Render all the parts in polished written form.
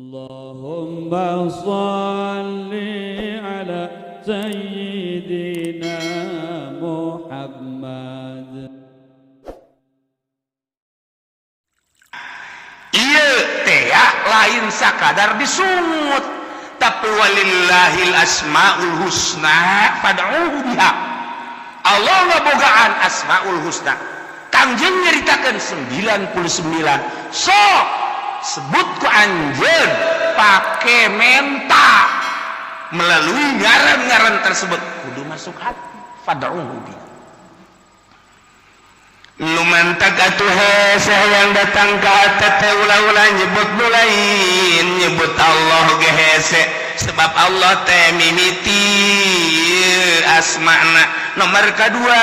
اللهم صل على سيدنا محمد. Ieu teh lain sakadar disungut, tapi walillahil asmaul husna fad'uhu biha. Allah ngabogaan asmaul husna. Kangjeng nyeritakeun 99, sok sebut ku anjeun pake menta melalui ngaran-ngaran tersebut, kudu masuk hati. Fad'uhu biha. Lumantak atuh hese yang datang ka hate teh, ulah-ulah nyebut nu lain, nyebut Allah ge hese, sebab Allah teh mimiti asmana, nomor kedua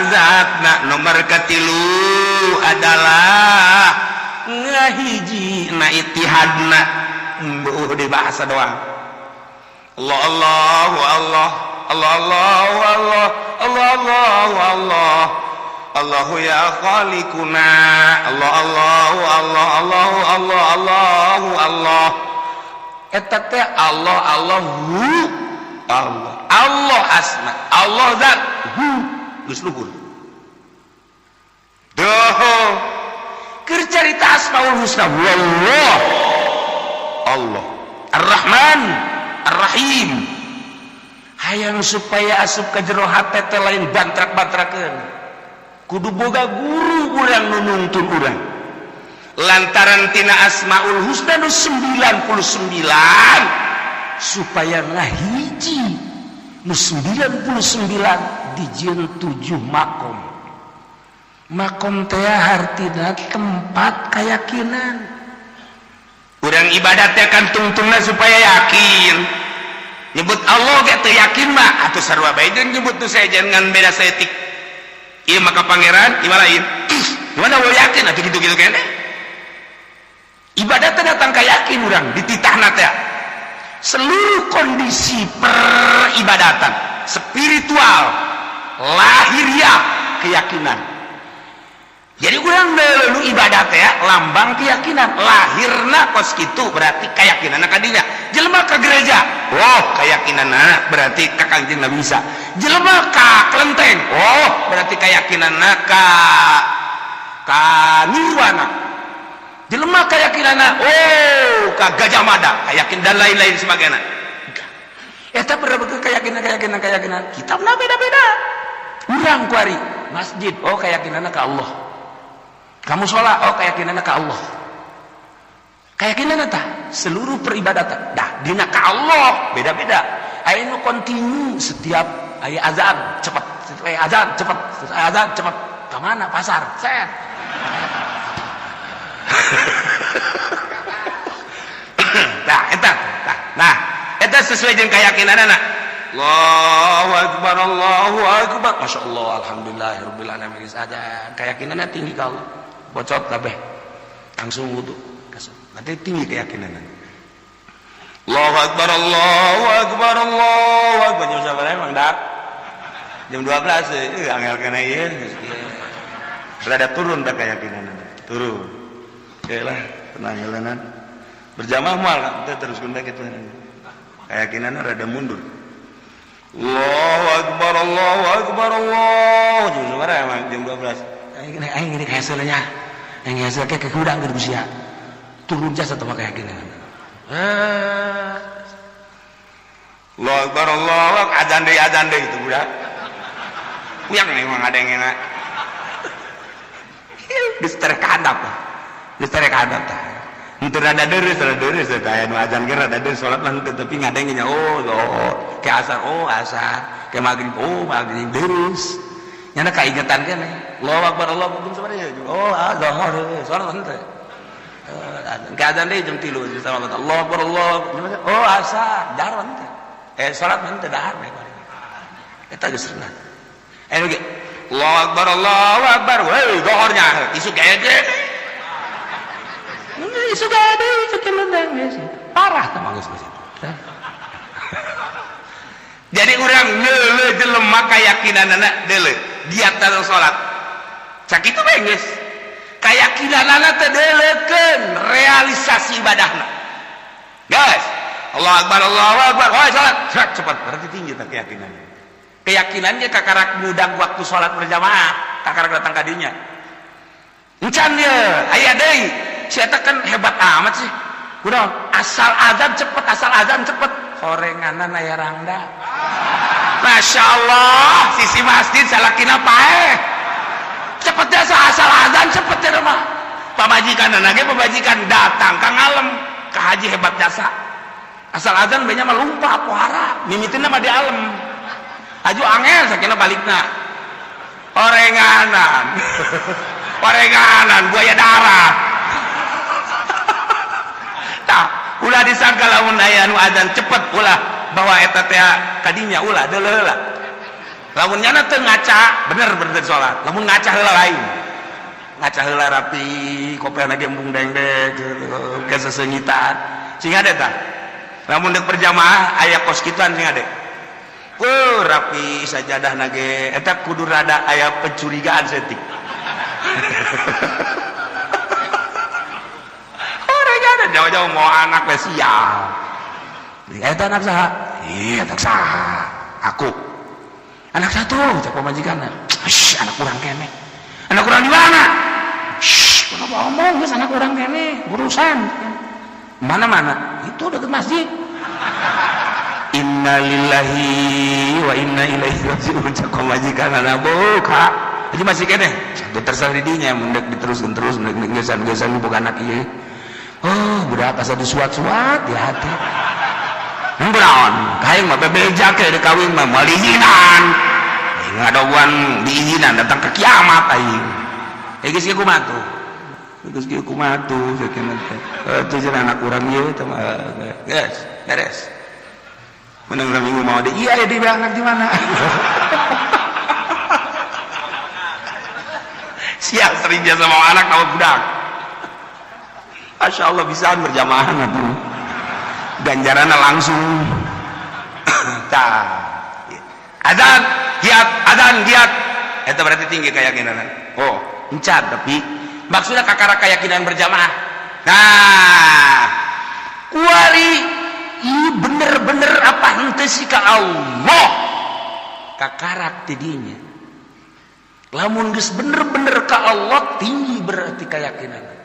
zatna, nomor katilu adalah ngahiji na ittihadna. Buh, di bahasa doang Allah Allah Allah Allah Allah Allah Allah Allah Allah Allahu ya khaliquna Allah Allah Allah Allah Allah Allahu Allah. Eta teh Allah Allahu Allah Allah asma Allah zat hu geus luhur. Doh, keur carita asmaul husna, wallah Allah Ar-Rahman Ar-Rahim, hayang supaya asup ke jero hate teh lain bantrak-bantrakeun, kudu boga guru urang nu nungtun urang, lantaran tina asmaul husna nu 99 supaya ngahiji nu 99 dijieun 7 makom. Makom teh hartina tempat keyakinan. Urang ibadat teh kan tungtungna supaya yakin. Nyebut Allah ge teu yakin mah atuh sarua bae jeung nyebut nu sejen, ngan beda saeutik. Ieu maka pangeran, ieu lain. Gimana mau yakin atuh gitu-gitu kene? Ibadat teh datang ka yakin urang dititahna teh. Seluruh kondisi peribadatan spiritual, lahiriah, keyakinan. Jadi urang lu ibadat ya lambang keyakinan lahirna kos kitu, berarti keyakinan kadinya. Jelema ke gereja, oh, keyakinan berarti ka Kangjeng Nabi Isa. Jelema ka kelenteng, oh, berarti keyakinan ka ka nirwana. Jelema keyakinan, oh, ka Gajah Mada, keyakinan, dan lain-lain sebagainya. Eta berbagai keyakinan, keyakinan, keyakinan kitabna beda-beda. Urang kuari masjid, oh, keyakinannya ke Allah. Kamu sholat, oh, keyakinannya ke Allah. Keyakinan eta seluruh peribadatan dah dina ka Allah beda-beda. Aya nu kontinu setiap aya azan cepet, setiap aya azan cepet, setiap aya azan cepet ke mana, pasar set. Nah, eta nah, nah eta sesuai jeung keyakinanana. Allahu akbar, Allahu akbar, Masya Allah, alhamdulillahirabbil alamin. Azan keyakinannya tinggi ka Allah, bocot kabeh langsung wudu, berarti tinggi keyakinan. Allahu akbar, Allahu akbar, Allahu akbar. Jam sabaraha emang dak? Jam 12 eh, angel kana ieu rada turun tak keyakinan, turun. Oke lah, tenang jalanan berjamaah moal kita terus kunda gitu, keyakinan rada mundur. Allahu akbar, Allahu akbar, Allah. Jam sabaraha emang? Jam 12. Aing aing ini hasilnya, aing hasil ke kudang keur sia turun jasa sama keyakinan. Eh. Allah akbar, Allah adzan deui, adzan deui itu budak. Yang memang ada yang enak. Geus terkadap. Geus terkadap tah. Henteu rada deureuh, rada deureuh teh aya nu azan ge rada deureuh, salat mah henteu, tapi ngadengnya, oh, oh, ke asar, oh, asar, ke maghrib, oh, maghrib, deureuh. Nyana kaingetan keneh. Allahu akbar, Allahu akbar sabaraha? Oh, ah, zuhur, salat henteu. Ke azan deui jam 3 sama Allah akbar, Allah. Oh, asar, dahar henteu. Eh, salat henteu, dahar bae. Eta geus renah. Eh, ge Allahu akbar, Allahu akbar. Woi, zuhurnya isuk gede. Isuk gede, isuk geus. Parah tah geus geus. Jadi urang ngeuleuh jelema keyakinanana deuleu. Giat dalam salat. Sakitu bae geus. Keyakinanana teh deuleukeun realisasi ibadahna. Guys, Allah Akbar, Allahu Akbar, wah salat, cepat, cepat, berarti tinggi tak keyakinannya. Keyakinannya kakarak mudah waktu sholat berjamaah, kakarak datang kadinya. Encan ya, aya deui. Si eta kan hebat amat sih. Kunaon? Asal azan cepet, asal azan cepet. Horenganan aya rangda. Masya Allah, sisi masjid salakina paeh. Cepet jasa asal azan cepet ya mah. Pamajikan lagi pamajikan datang ka ngalem ka haji hebat jasa. Asal azan banyak mah lumpat pohara, mimitina mah di alem. Aju angel sakina balikna. Horenganan. Horenganan buaya darat. Tah, ulah disangka lamun aya anu azan cepet ulah bahwa eta teh kadinya ulah deuleu heula. Lamun nyana teu ngaca, bener bener salat. Lamun ngaca heula lain. Ngaca heula rapi, kopena ge embung dengdek ke sesengitan. Sing ade tah. Lamun deuk berjamaah aya kos kituan sing ade. Wuh, rapi sajadah nage eta kudu rada aya pencurigaan setik. Orang ada jauh-jauh mau anak we sial. Eta anak saha? Iya, anak saha? Aku. Anak satu, cak pamajikanna. Shh, anak kurang kene. Anak kurang di mana? Shh, kenapa omong geus anak kurang kene, urusan. Mana-mana? Itu deket masjid. Innalillahi wa inna ilaihi raji'un cak pamajikanna buka. Jadi masih kene. Terserah di dinya mun deuk diteruskeun terus mun deuk geus-geusan bukan anak ieu. Oh, budak asa disuat-suat di hati. Naon? Kaing mah bebeja ke kawin mah moal diizinan. Ngadoguan diizinan datang ke kiamat aing. Eh geus kieu kumaha tuh? Geus kieu kumaha tuh sakeuna teh. Teu cenah anak urang ieu teh mah geus, beres. Menang minggu mau di iya ya di anak di mana? Siap sering dia sama anak sama budak. Masya Allah bisa berjamaah atuh. Ganjarannya langsung. Tah. Azan, giat, azan, giat. Itu berarti tinggi keyakinan. Oh, encan tapi maksudnya kakara keyakinan berjamaah. Nah, kuari ini bener-bener apa henteu sih ka Allah. Kakarak tidinya. Lamun geus bener-bener ka Allah tinggi berarti keyakinan.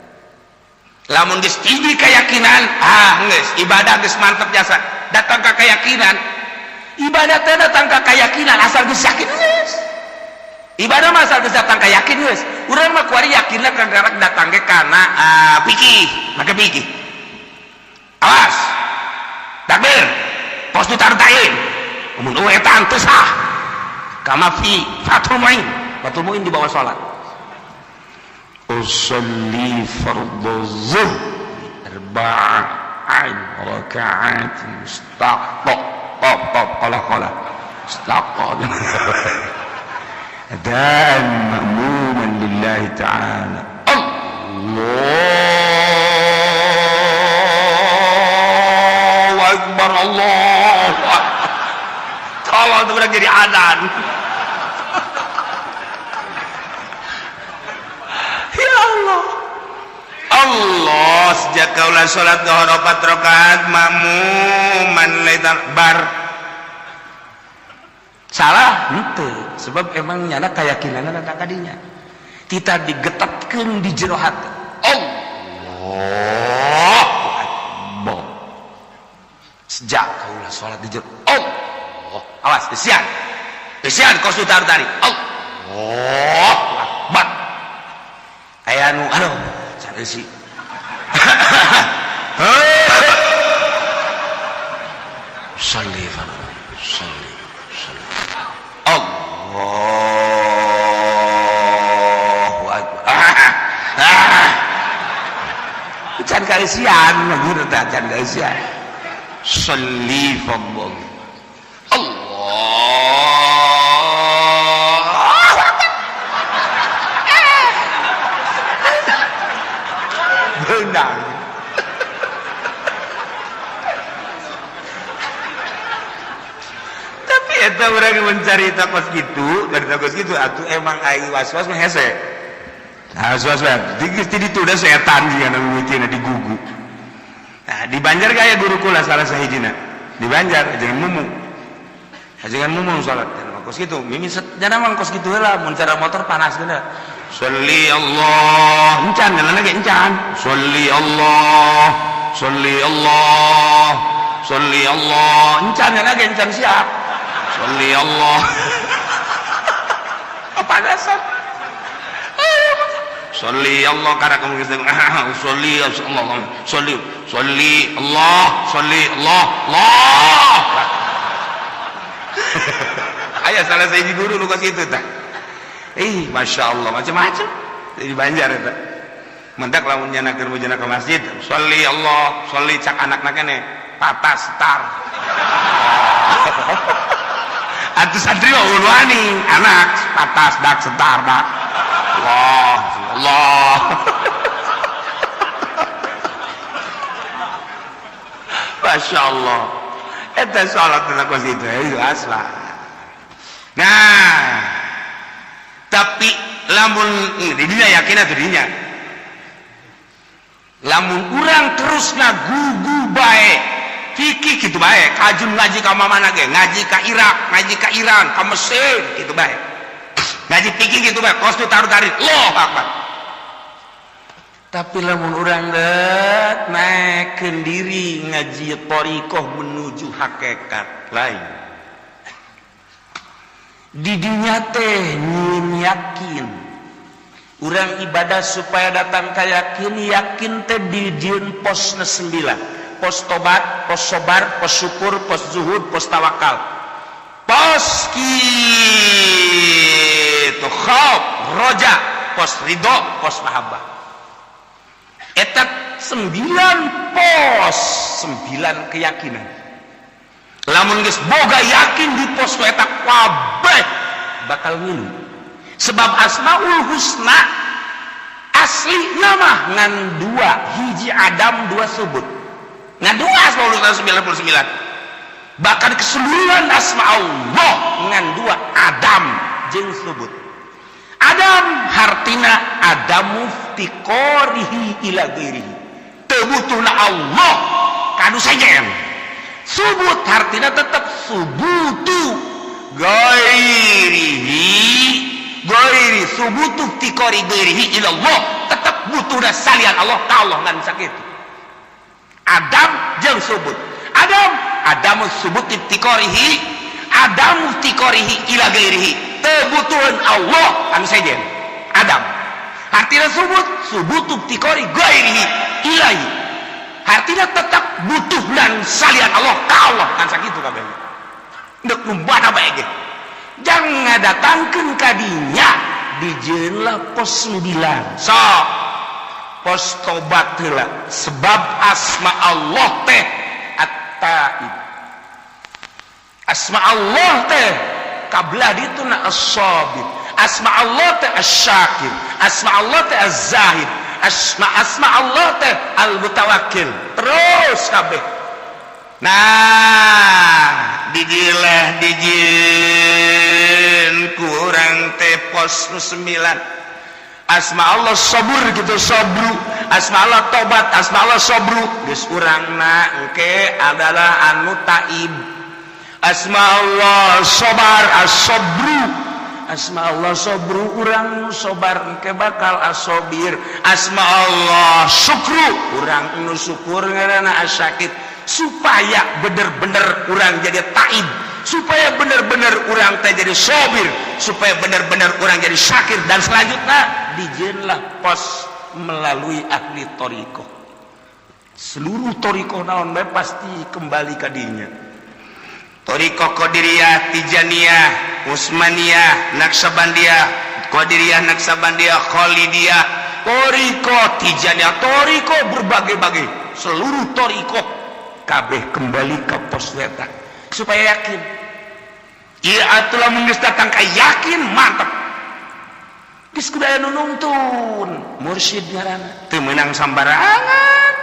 Lamun geus tinggi keyakinan, ah geus ibadah geus mantep jasa. Datang ka keyakinan. Ibadah teh datang ka keyakinan asal geus yakin geus. Ibadah mah asal geus datang ka yakin geus. Urang mah kuari yakinna kagarak datang ge kana fikih, make fikih. Awas. Takbir. Pos ditartain. Mun eta teu sah. Kama fi Fathul Muin. Fathul Muin di bawah salat. Usalli fardhu zuhr arba'an raka'at mustaqqa qaf qaf qala qala mustaqqa adaan ma'muman lillahi ta'ala. Allahu akbar, Allahu akbar. Tolong tuh jadi adzan. Ya Allah. Allah sejak kaulah salat zuhur 4 rakaat makmuman laitar bar. Salah henteu, sebab emang nyana keyakinanna tentang kadinya. Kita digetatkeun di jero hati. Allah Akbar. Sejak kaulah salat di jero Allah. Awas, isian. Isian kos tar tadi. Allah Akbar. Aya nu aduh, can eusi. Shalli shalli shalli. Allahu Akbar. Can kaeusian, guru teh can kaeusian. Shalli fadl. Allah. Beunang. Tapi eta urang mencari takos gitu, dari takos gitu atuh emang ai was-was mah hese. Nah, was-was mah di ditu da setan sih kana mimitina digugu. Nah, Nah, di Banjar gaya guru kula salah sahijina di Banjar, jangan mumu, jangan mumu salat kos gitu. Mimi jangan mah kos gitu lah. Mun cara motor panas guna. Sholli Allah, encan jalan lagi, encan. Sholli Allah, sholli Allah, sholli Allah, encan jalan lagi, encan siap. Sholli Allah, apa dasar sholli Allah karena kamu geus, sholli Allah, sholli, sholli Allah, sholli Allah, Allah. Aya salah sahiji guru nu kos kitu tah. Ih, masya Allah, macam-macam di Banjar eta. Mendak lamun nyana keur mujana ke masjid, sholli Allah, sholli, cak anak kene patas tar. Atuh santri mah wani anak patas dak setar dak. Allah Allah. Masya Allah, eta salat teh kos kitu itu asla. Nah, tapi lamun di dinya yakin atuh dinya, lamun urang terus gugu bae fikih gitu bae, kajun ngaji ka mana ge, ngaji ka Irak, ngaji ka Iran, ka Mesir gitu bae, ngaji fikih gitu bae, kos taruh tarik Allah Akbar. Tapi lamun urang dek naikkeun diri ngaji thoriqoh menuju hakikat lain, di dinya teh nyieun yakin. Urang ibadah supaya datang ka yakin. Yakin teh dijieun posna 9: pos tobat, pos sobar, pos syukur, pos zuhud, pos tawakal, pos kitu khauf, roja, pos ridho, pos mahabbah. Eta 9 pos, 9 keyakinan. Lamun geus boga yakin di pos eta, kabeh bakal ngilu, sebab asmaul husna asli nama ngan dua: hiji adam, dua subut. Ngan dua asmaul husna 99. Bahkan keseluruhan asma Allah ngan dua, adam jeung subut. Adam hartina adamu iftiqarihi ila ghairihi, teu butuhna Allah kanu sejen. Subut hartina tetap subutu ghairihi, ghairi, subutu iftiqari ghairihi ila Allah, tetap butuhna salian Allah ka Allah, ngan sakitu. Adam jeung subut. Adam, adamu subut iftiqarihi, adamu iftiqarihi ila ghairihi, teu butuheun Allah anu sejen adam. Artinya subut, subutu iftiqari ghairihi ilahi, artinya tetap butuh dan salian Allah ka Allah, kan sakitu kabeh. Ndek nu mana bae ge jangan ngadatangkeun ka dinya, dijieunlah pos 9. Sok pos tobat heula, sebab asma Allah teh at-taib, asma Allah teh kablah dituna as-sabir, asma Allah teh as-syakir, asma Allah teh az-zahid, asma asma Allah teh al-mutawakkil, terus kabeh. Nah, dijilah dijieun kurang teh pos 9. Asma Allah sabur gitu, sabru, asma Allah tobat, asma Allah sabru, geus urangna engke adalah anu taib. Asma Allah sobar, as-sabru, asma Allah sobru, urang nu sobar engke bakal asobir. Asma Allah syukru, urang nu syukur ngaranna asyakir. Supaya bener-bener urang jadi taib, supaya bener-bener urang teh jadi sobir, supaya bener-bener urang jadi syakir, dan selanjutnya dijieunlah pos melalui ahli thoriqoh. Seluruh thoriqoh naon bae pasti kembali ka dinya. Thoriqoh Qadiriyah, Tijaniyah, Utsmaniyah, Naksabandiyah, Qadiriyah, Naksabandiyah, Khalidiyah, thoriqoh Tijaniyah, thoriqoh berbagai-bagai, seluruh thoriqoh kabeh kembali ke pos eta supaya yakin. Ieu atuh lamun geus datang ka yakin, mantep geus, kudu aya nu nungtun, mursyid ngaranna, teu meunang sambarangan.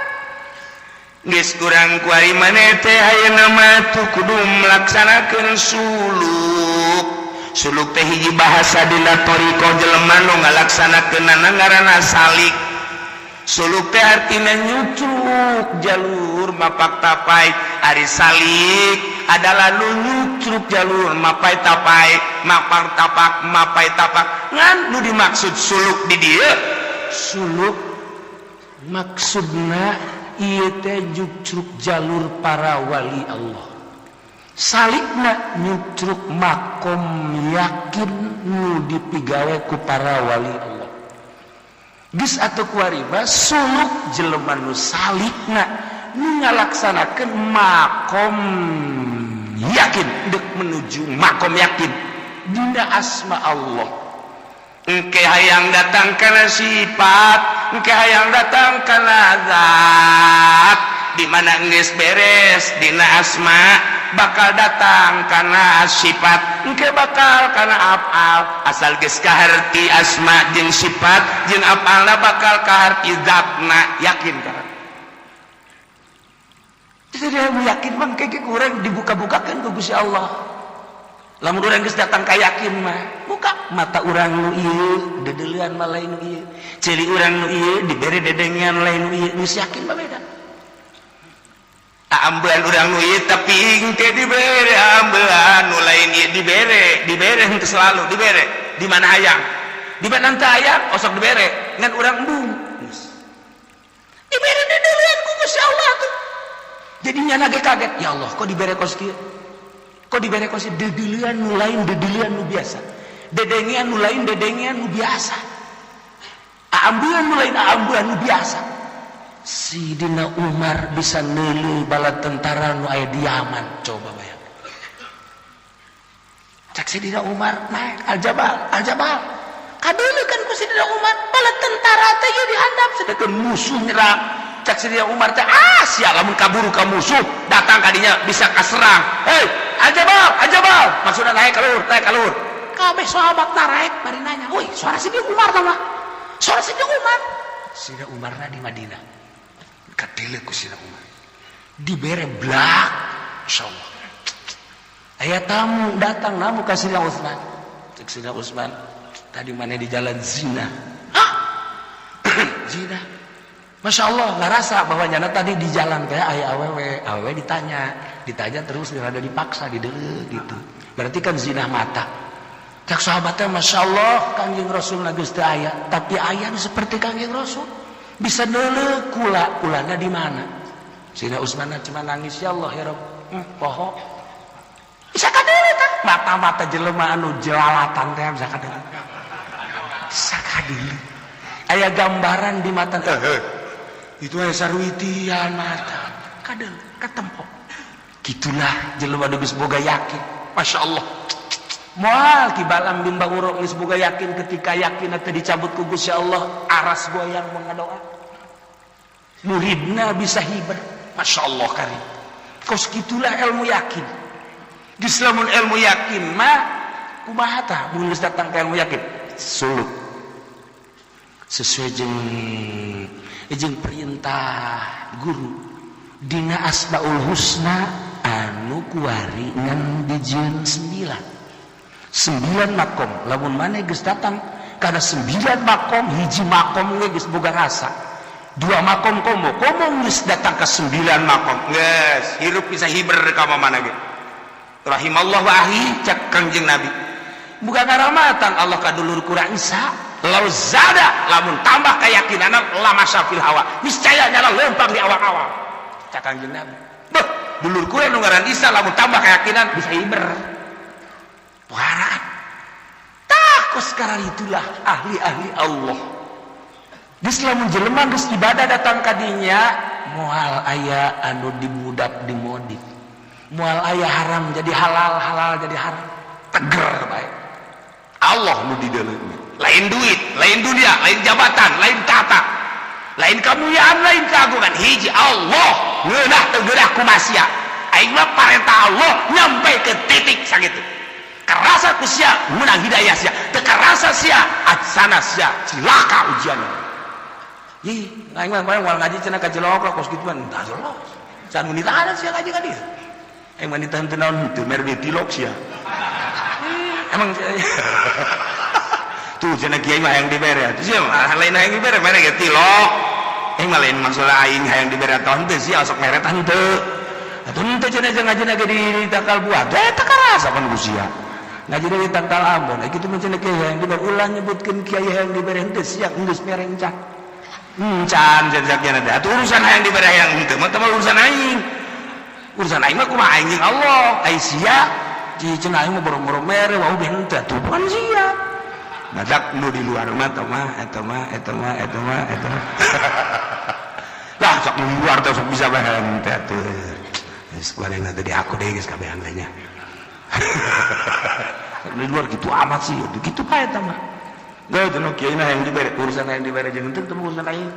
Geus kurang kuari maneh teh ayeuna mah tuh kudu melaksanakeun suluk. Suluk teh hiji bahasa dina thoriqoh, jelema nu ngalaksanakeunana ngaranna salik. Suluk teh artina nyucruk jalur mapak tapai. Ari salik adalah nu nyucruk jalur mapai tapai, mapak tapak, mapai tapak. Ngan nu dimaksud suluk di dieu, suluk maksudna ieu teh nyucruk jalur para wali Allah. Salikna nyucruk makom yakin nu dipigawe ku para wali Allah. Geus atuh kuari mah suluk jelema nu salikna nu ngalaksanakeun makom yakin, dek menuju makom yakin dina asma Allah. Engke hayang datang kana sifat, engke hayang datang kana zat. Di mana geus beres dina asma, bakal datang kana sifat, engke bakal kana afal. Asal geus kaharti asma jeung sifat jeung afalna, bakal kaharti zatna, yakin kana. Jadi ilmu yakin mah kayak kurang dibuka-bukakan ku Gusti Allah. Lamun urang geus datang ka yakin mah, buka mata urang nu ieu dedeulean mah lain nu ieu, ceuli urang nu ieu dibere dedengean lain nu ieu. Geus yakin mah beda. Ambean urang nu ieu, tapi engke dibere ambean nu lain ieu, dibere, dibere henteu selalu dibere. Di mana hayang, di mana henteu hayang osok dibere, ngan urang embung dibere dedeulean ku Gusti Allah tuh. Jadi nyana ge kaget, ya Allah, kok dibere kos kieu, kok dibere kos dedeulean nu lain, dedeulean nu biasa, dedengean nu lain, dedengean nu biasa, ambean nu lain, ambean nu biasa. Sidina Umar bisa neuleuh bala tentara nu aya di Yaman. Coba bayang, cak Sidina Umar naik Al-Jabal, Al-Jabal kadeuleu kan ku Sidina Umar bala tentara teh ieu dihandap, sedangkan musuh nyerang. Cak Sidina Umar teh, ah sia, lamun kaburu ka musuh datang kadinya bisa kaserang. Hei Al-Jabal, Al-Jabal, maksudna naik ka luhur, naik ka luhur. Kabeh sahabat naik bari nanya, "Woi, suara Sidina Umar tah mah, suara Sidina Umar." Sidina Umarna di Madinah. Kadeuleu ku Sidina Umar dibere blak. Insyaallah aya tamu datang, namu ka Sidina Utsman. Cek Sidina Utsman, "Tadi mana di jalan zina?" "Hah, zina?" Masya Allah, ngerasa bahwa nyana tadi di jalan kayak aya awewe, awewe ditanya, ditanya terus rada dipaksa di gitu. Berarti kan zina mata. Cak sahabatnya, Masya Allah, Kangjeng Rasul geus teu aya, tapi aya nu seperti Kangjeng Rasul. Bisa neuleuh kula, kulana di mana? Sidina Utsman cuma nangis, "Ya Allah, ya Rabb, poho." Bisa kadeuleu tah? Mata-mata jelema anu jelalatan teh bisa kadeuleu. Bisa kadeuleu. Aya gambaran di mata. Itu aya saruitian mata. Kadeuleu, katempo. Gitulah jelema nu geus boga yakin. Masya Allah. Moal Ki Balam bin Ba'ura geus boga yakin, ketika yakin teh dicabut ku Gusti Allah, aras goyang mengadoa. Muridna bisa hiber. Masya Allah karim. Kos gitulah ilmu yakin. Geus lamun ilmu yakin mah kumaha tah mun geus datang ka ilmu yakin? Suluk. Sesuai jeung jeung perintah guru dina Asmaul Husna anu kuari ngan dijieun sembilan, sembilan makom. Lamun maneh geus datang kana sembilan makom, hiji makom ge geus boga rasa, dua makom komo komo geus datang ke sembilan makom, geus hirup bisa hiber ka mana ge. Rahimallahu ahi, cak Kangjeng Nabi, bukan ngaramatan Allah ka dulur kurang Isa, lau zada, lamun tambah keyakinan, lama syafil hawa, niscaya nyala lempang di awang-awang. Cak Kangjeng Nabi, beuh, dulur kurang nu ngaran Isa, lamun tambah keyakinan bisa hiber. Parah. Takut sekarang itulah ahli-ahli Allah. Geus lamun jelema geus ibadah datang kadinya, moal aya anu dibudak dimodif. Moal aya haram jadi halal, halal jadi haram. Teger bae. Allah nu di dalamnya. Lain duit, lain dunia, lain jabatan, lain tata. Lain kemuliaan, lain keagungan. Hiji Allah ngeunah teu ngeunah kumaha. Aing mah parentah Allah nyampe ke titik sakitu. Kerasa ku sia menang hidayah sia, teu kerasa sia atsana sia cilaka ujian. Ih, aing mah moal ngaji cenah ka Cilok kos kitu mah tah jelas. Can mun ditahan sia ngaji ka dieu. Aing mah ditahan teu naon teu mere tilok sia. Emang tuh cenah kiai mah hayang dibere. Sia mah lain hayang dibere, mere ge tilok. Aing mah lain masalah aing hayang dibere atau henteu sia sok mere tah henteu. Atuh henteu cenah jeung ngajina ge di tangkal buah. Teh teu karasa pan ku sia. Ngajina di tangkal ambon. Kitu mah cenah kiai hayang dibere, ulah nyebutkeun kiai hayang dibere henteu, sia geus mere encan. Encan cenah teh. Atuh urusan hayang dibere hayang henteu mah urusan aing. Urusan aing mah kumaha aing jeung Allah. Ai sia cenah aing mah boro-boro mere wau ge henteu atuh bukan sia. Badak nu di luar mah eta mah eta mah eta mah eta mah eta mah. Lah sok nu di luar teh sok bisa bae henteu atuh. Geus bareng teh di aku deui geus kabehan teh nya. Di luar gitu amat sih, gitu bae eta mah. Gak itu nu kiai yang dibere, urusan yang dibere jeung henteu teu urusan aing.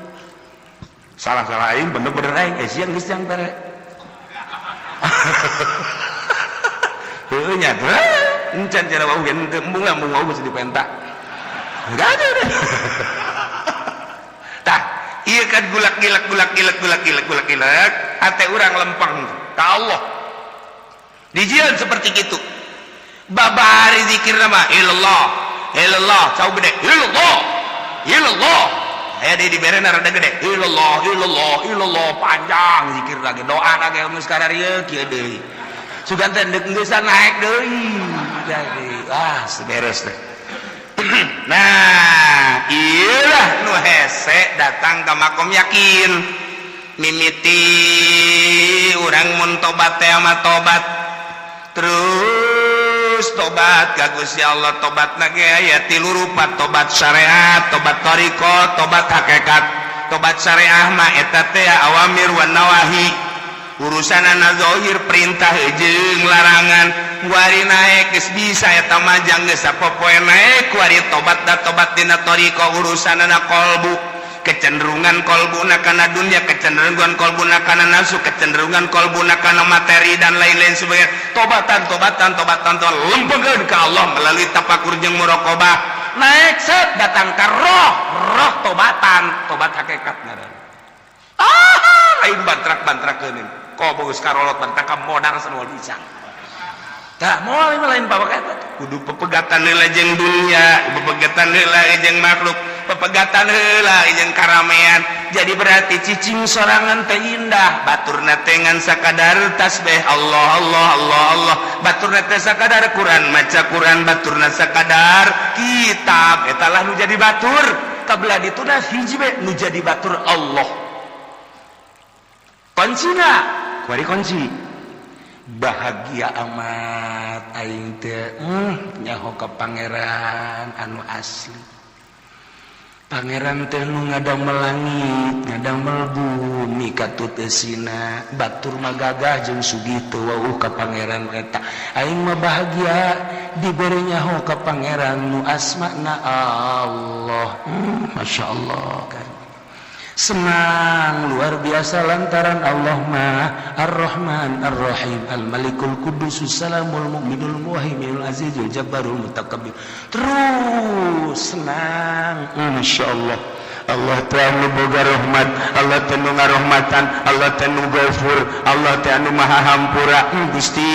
Salah-salah aing, bener-bener aing, eh sia geus yang bere. Heueuh nya teh, encan cenah wau ge henteu, embung lah embung wau geus dipenta. Enggak ada udah. Tah, ieu kan gulak gilak gulak gilak gulak gilak gulak gilak, hate urang lempeng ka Allah. Dijieun seperti gitu. Babari zikir nama ilallah, ilallah, cau gede, ilallah, ilallah. Aya deui dibere rada gede, ilallah, ilallah, ilallah, panjang zikir lagi, doa lagi geus kararieu kieu deui. Sugan teh deuk geusan naik deui. Jadi, ah beres teh. Nah, iyalah nu hese datang ke makom yakin. Mimiti urang mun tobat teh mah tobat. Terus tobat ka Gusti Allah, tobatna ge aya tilu rupa, tobat syariat, tobat thariqah, tobat hakikat. Tobat syariah mah eta teh awamir wan nawahi. Urusanana zahir perintah jeung larangan. Kuari naek geus bisa eta mah jang geus sapopoe naek kuari tobat da tobat dina thariqah urusanana qalbu, kecenderungan qalbuna kana dunia, kecenderungan qalbuna kana nafsu, kecenderungan qalbuna kana materi dan lain-lain sebagainya. Tobatan tobatan tobatan tobatan lempengkeun ka Allah melalui tafakur jeung muraqabah. Naek set datang ka roh, roh tobatan, tobat hakikat ngaran. Ah, lain bantrak-bantrakeun kok geus karolot bantrak ka modar semua bisa. Tah moal lain bawa eta kudu pepegatan heula jeung dunia, pepegatan heula jeung makhluk, pepegatan heula jeung karamean. Jadi berarti cicing sorangan teh indah, baturna teh ngan sakadar tasbih Allah Allah Allah Allah, baturna teh sakadar Quran maca Quran, baturna sakadar kitab, eta lah nu jadi batur. Kabelah dituna hiji be nu jadi batur Allah. Kuncina kuari kunci bahagia amat aing teh nyaho ka pangeran anu asli. Pangeran teh nu ngadamel langit, ngadamel bumi katut eusina, batur mah gagah jeung sugih teu wauh ka pangeran eta. Aing mah bahagia dibere nyaho ka pangeran nu asmana Allah. Masya Allah kan. Senang luar biasa lantaran Allah mah Ar-Rahman Ar-Rahim Al-Malikul Qudus Salamul Mu'minul Muhaiminul Azizul Jabbarul Mutakabbir. Terus senang, Masya Allah. Allah teh anu boga rahmat, Allah teh nu ngarohmatan, Allah teh nu gafur, Allah teh anu maha hampura. Gusti,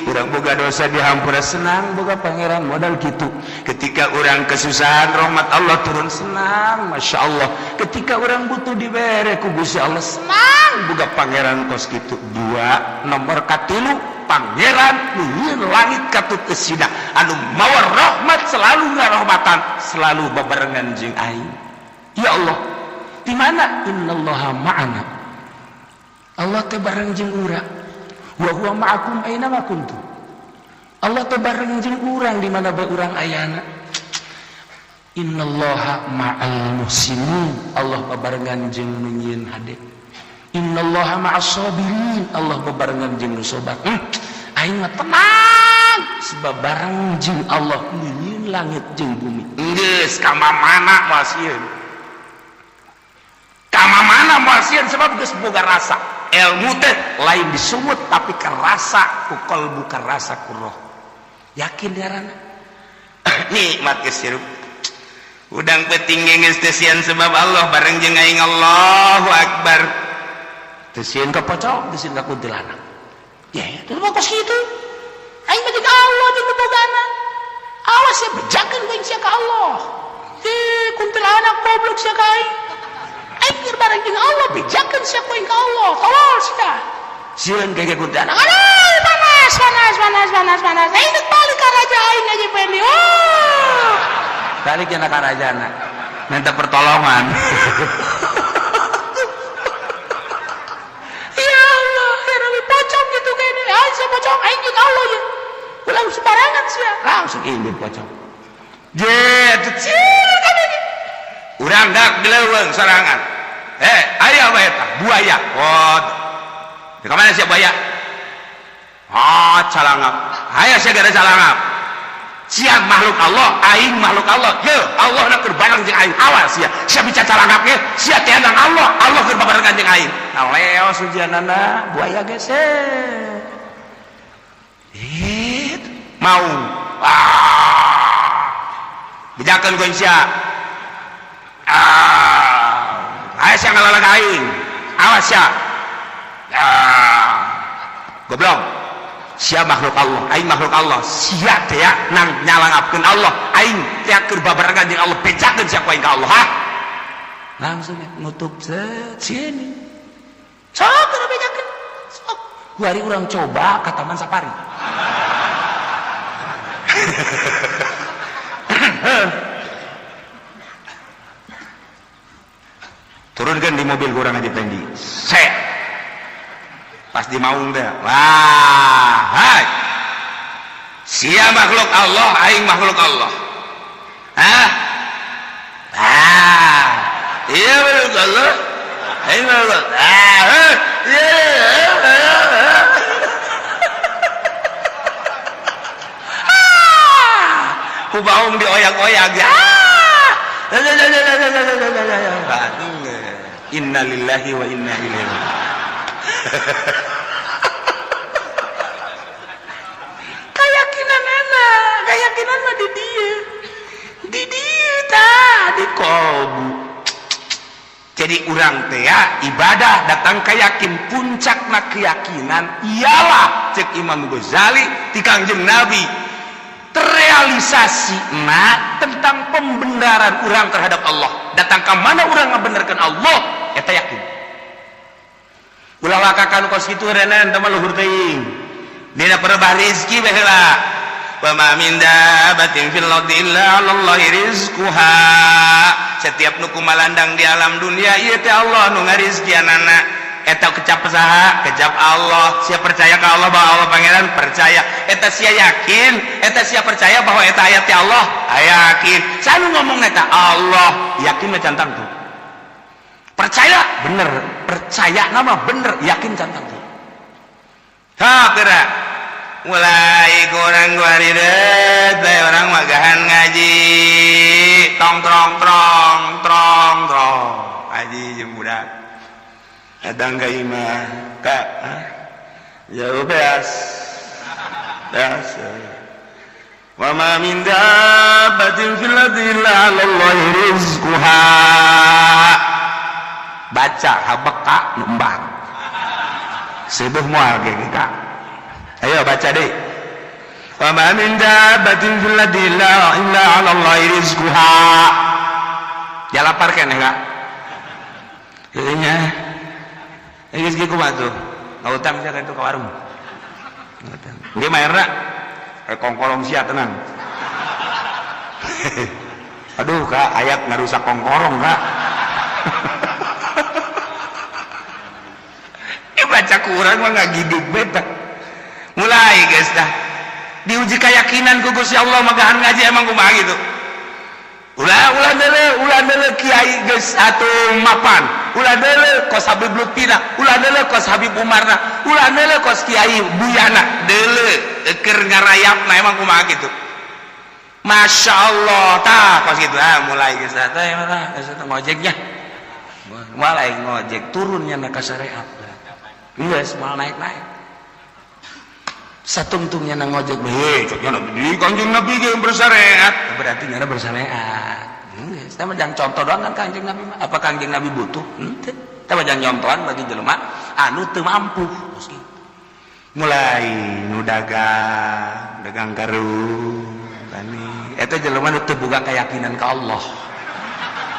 urang boga dosa dihampura, senang boga pangeran modal kitu. Ketika urang kesusahan rahmat Allah turun, senang, Masya Allah. Ketika urang butuh dibere ku Gusti Allah, senang boga pangeran kos kitu. Dua nomor katilu pangeran nu langit katut eusina anu mawa rahmat selalu ngarohmatan selalu babarengan jeung aing. Ya Allah, di mana innallaha ma'ana? Allah teh bareng jeung urang. Wa huwa ma'akum aina ma kuntum. Allah teh bareng jeung urang di mana bae urang ayana. Innallaha ma'al muhsinin. Allah babarengan jeung nu nyieun hade. Innallaha ma'as sabirin. Allah babarengan jeung nu sabar. Aing mah tenang sebab bareng jeung Allah nu nyieun langit jeung bumi. Geus ka mana moal sieun. Kama mana moal sieun sebab geus boga rasa. Ilmu teh lain disumut tapi kerasa ku kalbu, kerasa ku roh. Yakin diarana. Nikmat geus hirup. Udang peuting geus teu sieun sebab Allah bareng jeung aing, Allahu Akbar. Teu sieun ka pocong, teu sieun ka kuntilanak. Ya, itu mah kos kitu. Aing mah jeung Allah jeung bobogana. Awas ya bejakeun aing sia ka Allah. Eh, kuntilanak goblok sia ka aing. Aing keur bareng jeung Allah bejakeun sia ku aing ka Allah tolol sia sieun gege kuntilanak aduh panas panas panas panas panas aing geus balik ka raja aing Haji Pendi oh balik cenah ka rajana minta pertolongan. Ya Allah, ya Rabbi, pocong gitu kayaknya. Aing sia pocong, aing jeung Allah ya. Ulah sembarangan sia. Langsung indit pocong. Je, kecil kan ini. Urang dak di leuweung sorangan. Aya apa eta? Buaya. Oh. Di mana sia buaya? Ah, calangap. Aya sia gara calangap. Sia makhluk Allah, aing makhluk Allah. Ye, Allah na keur bareng jeung aing. Awas sia. Sia bicara calangap ge, sia teh Allah, Allah keur babarengan jeung aing. Nah, leos ujianana buaya geus. Mau. Ah. Bejakeun ku sia. Ah. Aya sia ngalalag aing. Awas sia. Ah. Goblok. Sia makhluk Allah, aing makhluk Allah. Sia teh nang nyalangapkeun Allah, aing teh keur babarengan jeung Allah, bejakeun sia ku aing ka Allah. Hah? Langsung nutup set sini. Sok keur bejakeun. Sok. Kuari urang coba ka Taman Safari. Turunkan di mobil kurang aja Pendi. Set. Pas di maung deh. Wah, hai. Sia makhluk Allah, aing makhluk Allah. Hah? Ah. Iya makhluk Allah. Aing makhluk. Ah, iya. Ku baung dioyak-oyak. Innalillahi wa inna ilaihi raji'un. Keyakinan anak, keyakinan mah di dia tah di kolbu. Jadi urang teh ibadah datang keyakin puncakna keyakinan ialah cek Imam Ghazali ti Kangjeng Nabi terrealisasi na tentang pembenaran urang terhadap Allah. Datang ke mana urang ngabenerkeun Allah eta yakin. Ulah lakakan kos kitu renan teh mah luhur teuing. Dina perebah rezeki bae heula. Wa ma min dabatin fil ardi illa 'alallahi rizquha. Setiap nu kumalandang di alam dunia ieu teh Allah nu ngarizkianana. Eta kecap saha? Kecap Allah. Sia percaya ka Allah bahwa Allah pangeran? Percaya. Eta sia yakin, eta sia percaya bahwa eta ayat teh Allah? Yakin. Sanu ngomong eta Allah, yakin mah cantang tuh. Percaya bener, percaya nama bener, yakin cantang tuh. Ha geura. Mulai kurang guaridet bae orang magahan ngaji. Tong trong trong trong trong. Ngaji jeung budak. Datang ka imah, Kak. Jauh beas. Beas. Wa ma min dabbatin fil ardi illa 'alallahi rizquha. Baca habeka nembang. Seduh moal ge Kak. Ayo baca deh. Wa ma min dabbatin fil ardi illa 'alallahi rizquha. Ya lapar keneh Kak. Kayaknya geus ge kumaha tuh? Ngutang sia itu ke warung. Ngutang. Ge mayarna kongkorong sia tenang. Aduh Kak, ayat ngarusak kongkorong Kak. Baca kurang mah ngagidug beta. Mulai guys dah. Diuji keyakinan ku Gusti Allah magahan ngaji emang kumaha gitu. Ulah ulah deuleu kiai geus atuh mapan. Ulah deuleu kos Habib Lutfina, ulah deuleu kos Habib Umarna, ulah deuleu kos Kiai Buyana, deuleu keur ngarayapna emang kumaha gitu. Masya Allah, tah kos gitu. Ah mulai geus teh mah geus ngojeknya. Mulai ngojek turunnya na ka syariat. Geus moal naik-naik. Satungtungnya nang ngojek hei ceknya Nabi Kanjeng Nabi ge bersyariat, berarti nyana bersyariat. Geus tah mah jang contoh doang kan Kanjeng Nabi mah. Apa Kanjeng Nabi butuh? Henteu. Tah mah jang nyontohan bagi jelema anu teu mampu. Geus kitu. Mulai nu dagang, dagang karung tani. Eta jelema nu teu boga keyakinan ka Allah.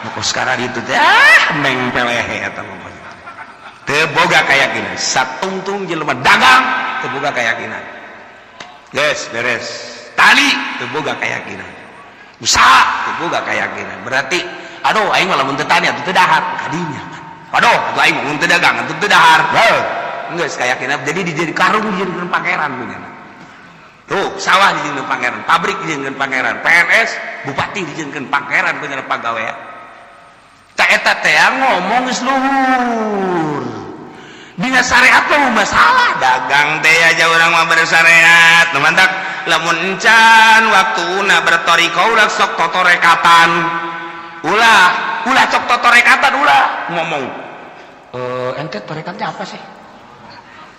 Kok sekarang itu teh ah meng pelehe eta mah. Teu boga keyakinan. Satungtung jelema dagang teu boga keyakinan. Geus beres. Tali teu boga keyakinan. Usaha teu boga keyakinan. Berarti aduh aing mah lamun teu tani atuh teu dahar kadinya kan. Aduh atuh aing mah mun teu dagang atuh teu dahar. Heuh. Geus keyakinan jadi dijadi karung dijadikeun pangeran punya. Tuh, sawah dijadikeun pangeran, pabrik dijadikeun pangeran, PNS, bupati dijadikeun pangeran punya pagawean. Tak eta teh ngomong geus luhur. Dina syariat mah masalah dagang teh aja urang mah bersyariat. Nu mantak lamun encan waktuna bertoriko ulah sok totorekatan. Ulah, ulah sok totorekatan ulah ngomong. Ente torekatnya apa sih?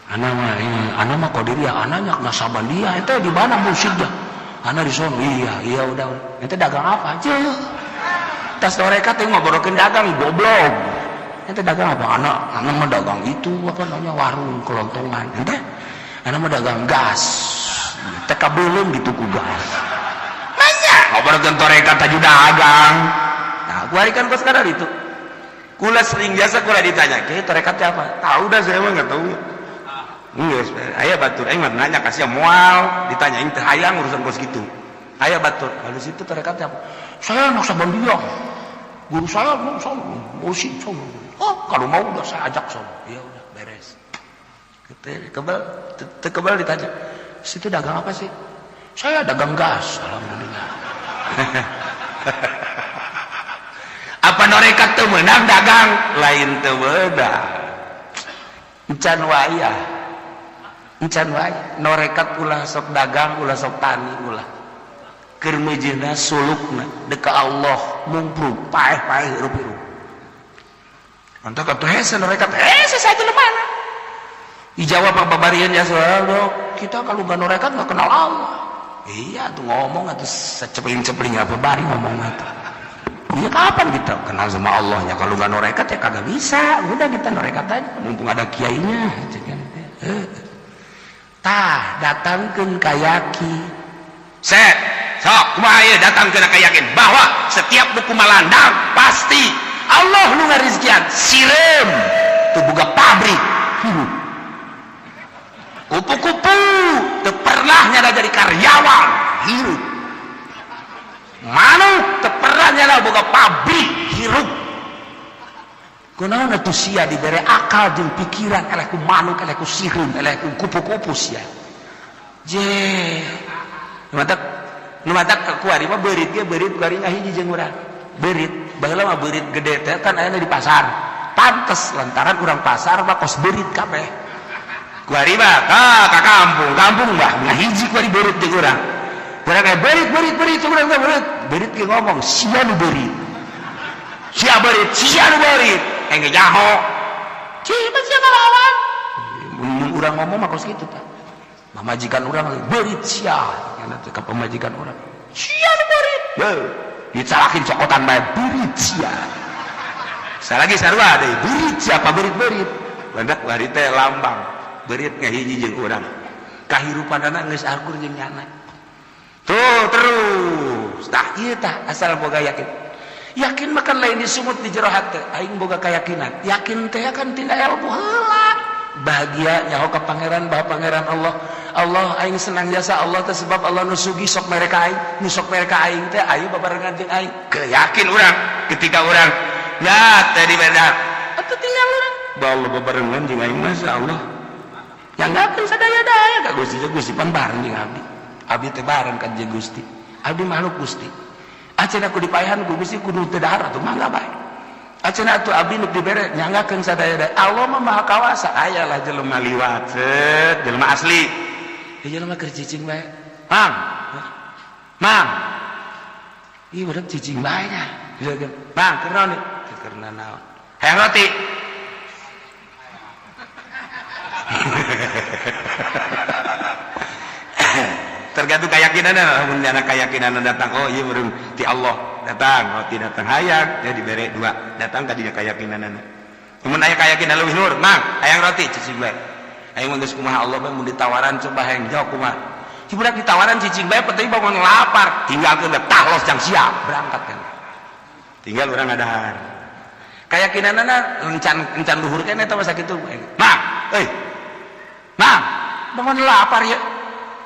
Ana mah ini, ana mah qadiriyah, ana nya nasabandiyah, ente di mana mursyidnya? Ana di sono. Iya, iya udah. Ente dagang apa? Aja. Tas torekat yang ngobrokin dagang goblok. Ente dagang apa? Ana mah dagang itu apa namanya warung kelontongan. Ente? Ana mah dagang gas. TK belum gitu ku gas. Nanya ngobrolkeun torekat aju dagang. Nah, gua kan kos sekarang itu. Kula sering biasa kula ditanya, "Kiai torekatnya apa?" Tahu dah saya mah enggak tahu. Geus, aya batur aing mah nanya kasih moal, ditanya aing teh hayang urusan kos gitu. Aya batur, lalu situ torekatnya apa? Saya Naqsyabandiyah. Guru saya mursyid sono. Oh, kalau mau udah saya ajak sono. Ya udah beres. Kebal, kebal ditanya. Situ dagang apa sih? Saya dagang gas, alhamdulillah. Apa norekat teu meunang dagang? Lain teu meunang. Encan wayah. Encan wayah. Norekat ulah sok dagang, ulah sok tani, ulah. Keur meujeuhna sulukna deka Allah mungprung paeh-paeh hirup-hirup. Mantap atuh hese norekat hese saya mana? Dijawab Pak Babarian ya soal dok, kita kalau nggak norekat nggak kenal Allah. Iya tuh ngomong atau secepling-cepling apa bari ngomong atuh. Iya kapan kita kenal sama Allahnya kalau nggak norekat ya kagak bisa. Udah kita norekat aja mumpung ada kiainya. Tah datangkeun kayaki. Set, sok kumaha ieu datangkeun kayakin bahwa setiap buku malandang pasti Allah nu ngarizkian sireum teu boga pabrik. Hirup. Kupu-kupu teu pernah nyada jadi karyawan hirup. Manuk teu pernah nyada boga pabrik hirup. Kunaon atuh sia dibere akal jeung pikiran eleh ku manuk, eleh ku sireum, eleh ku kupu-kupu sia. Je. Nu matak kuari mah beurit ge beurit kuari ngahiji jeung urang. Beurit, baheula mah beurit gede teh kan aya di pasar. Pantes lantaran urang pasar mah kos beurit kabeh. Kuari mah ka kampung, kampung mah ngahiji kuari beurit jeung urang. Urang kayak beurit beurit beurit urang teh beurit. Beurit ge ngomong sia nu beurit. Sia beurit, sia nu beurit. Aing ge nyaho. Cia sia ngalawan. Mun urang ngomong mah kos kitu tah. Pamajikan urang beurit sia. Kana teh ka pamajikan urang. Sia nu beurit. Heuh, dicalakin cokotan bae beurit sia. Salagi sarua deui beurit sia apa beurit-beurit. Badak bari teh lambang. Beurit ngahiji jeung urang. Kahirupanana geus akur jeung nyana. Tuh terus. Tah ieu tah asal boga yakin. Yakin makan lain disumut di jero hate. Aing boga keyakinan. Yakin teh kan tina ilmu heula. Bahagia nyaho ka pangeran bahwa pangeran Allah. Allah aing senang jasa Allah teh sebab Allah nu sugih sok mere ka aing, nu sok mere ka aing teh ayo babarengan jeung aing. Keyakin urang ketika urang ya teh di beda. Atuh tinggal urang. Bahwa Allah babarengan jeung aing masa Allah. Yang enggak sadaya-daya ka Gusti Gusti pan bareng jeung abdi. Abdi teh bareng ka jeung Gusti. Abdi makhluk Gusti. Acan aku dipayahan ku Gusti kudu teu dahar atuh mangga bae. Acan atuh abdi nu dibere nyanggakeun sadaya-daya. Allah mah maha kawasa. Aya lah jelema liwat set jelema asli. Ieu jelema keur cicing bae. Mang. Mang. Ih budak cicing bae nya. Mang keur naon ieu? Keur naon? Hayang roti. Tergantung keyakinan, lamun dana keyakinan datang, oh iya meureun ti Allah datang, roti datang hayang, dia dibere dua, datang ka dinya keyakinanana. Mun aya keyakinan leuwih luhur, mang, hayang roti cicing bae. Hayang mah geus kumaha Allah bae mun ditawaran coba hayang jauh kumaha. Si budak ditawaran cicing bae penting bangun lapar, tinggalkeun tah los jang siap berangkat kan. Tinggal urang ngadahar. Keyakinanana encan encan luhur kan eta masa kitu. Mang, euy. Mang, bangun lapar ya.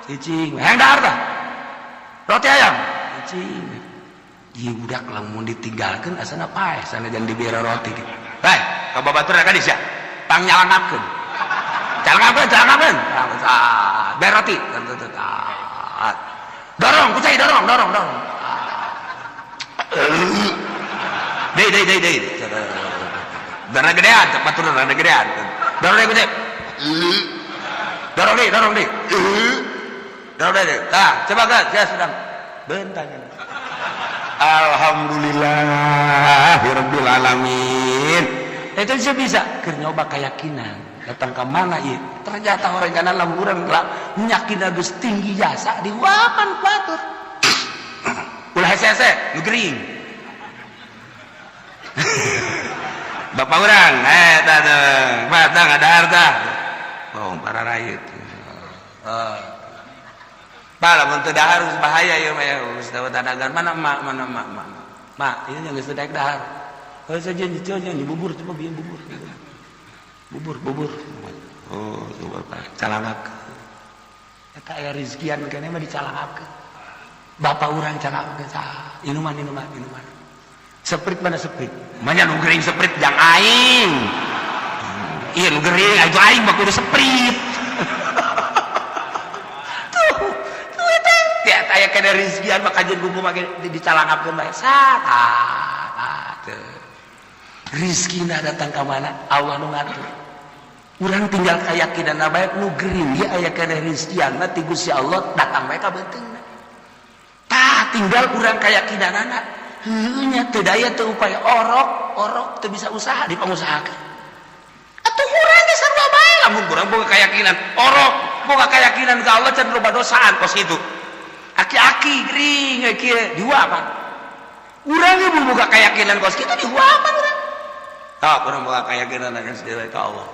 Cicing, hayang dahar tah. Roti ayam. Cicing. Ieu budak lamun ditinggalkeun asana paeh sanajan dibere roti. Bae, ka babaturan ka sia. Pang nyalangapkeun. Calangapkeun, calangapkeun. Ah, bere roti. Dorong, kucai dorong, dorong, dorong. Deui, deui, deui, deui. Darah gedean, baturan rada gedean. Dorong deui kucai. Dorong deui, dorong deui. Dorong deui. Tah, coba kan, saya sedang bentang. Alhamdulillahirabbil alamin. Itu sih bisa keur nyoba keyakinan. Datang ke mana ieu? Ternyata orang kana lamun urang lah yakin geus tinggi jasa diwapan batur. Ulah hese-hese, nu gering. Bapak urang, tah teh, batang ada harta. Oh, para rakyat. Pak, lamun teu dahar geus bahaya ieu mah ya, geus dagang mana mak, mana mak, mak. Mak, ieu yang geus teu daek dahar. Heuh saja jeung bubur coba bieu bubur. Bubur, bubur. Oh, coba Pak, calangapkeun. Eta aya rezekian keneh mah dicalangapkeun. Bapak urang calangapkeun sah. Inuman, inuman, inuman. Seprit mana seprit? Manya nu gering seprit jang aing. Iya nu gering, itu aing mah kudu seprit. Tuh, tuh eta. Tiap aya kana rezekian mah kajian kuku mah dicalangapkeun bae. Sat, ah, teu. Rizkina datang ka mana? Allah nu ngatur. Urang tinggal keyakinan bae nu gering ge aya kana rezekian mah ti Gusti Allah datang bae ka beuteungna. Tah tinggal urang keyakinanana. Heueuh nya teu daya teu upaya orok, orok teu bisa usaha dipangusahakeun. Atuh urang ge sarua bae lamun urang boga keyakinan orok, boga keyakinan ka Allah can loba dosaan kos kitu. Aki-aki gering we kieu dihuapan. Urang ge mun boga keyakinan kos kitu dihuapan urang. Tah urang boga keyakinan akan sedewe ka Allah.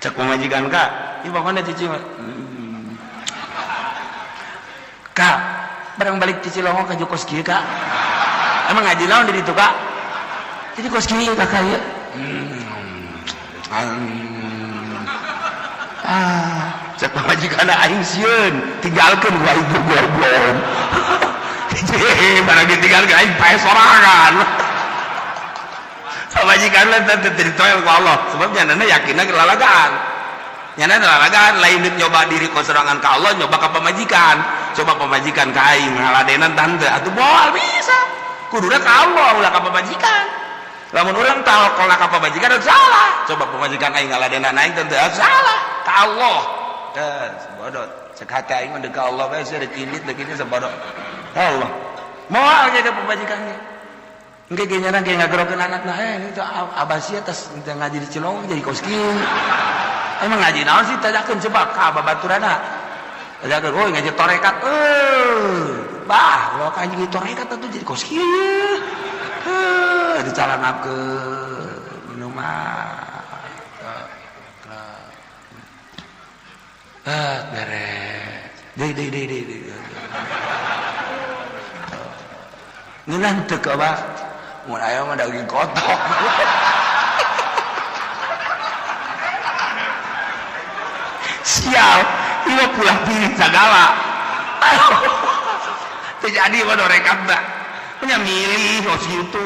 Cek pamajikan ka, ieu pokona cici mah. Kak, barang balik cici Cilongok ka kos kieu kak. Emang ngaji naon di ditu kak? Jadi kos kieu kakak ieu. Ah, cek pamajikan aing sieun, tinggalkeun gua ibu goblok. Barang ditinggalkeun aing pae sorangan. Pamajikan lah teh ditoel ku Allah, sebab nyanana yakinna lalagaan. Nyana lalagaan lain nyoba diri kosorangan ka Allah, nyoba ka pamajikan. Coba pamajikan ka aing ngaladenan tante atuh moal bisa. Kuduna ka Allah ulah ka pamajikan. Lamun urang tawakal ka pamajikan salah. Coba pamajikan aing ngaladenan aing tante salah. Ka Allah. Teu bodoh. Cek hati aing mah deuk ka Allah bae sia deuk indit deuk ini sabodoh. Allah. Moal ge ka pamajikan ge. Engke ge nyana ge ngagerokeun anakna itu abah sia tas ngaji di Cilongok jadi kos kieu. Emang ngaji naon sih tanyakeun coba ka babaturana. Tanyakeun, oh ngaji torekat. Bah, lo ngaji torekat atuh jadi kos kieu. Dicalangapkeun minuman. Ah, beres. Deui deui deui deui deui. Ngeunah teu ka bah. Mun aya mah daging kotok. Sial, ieu pulang pilih sagala. Teu jadi mah dorekat mah. Nya milih kos kitu.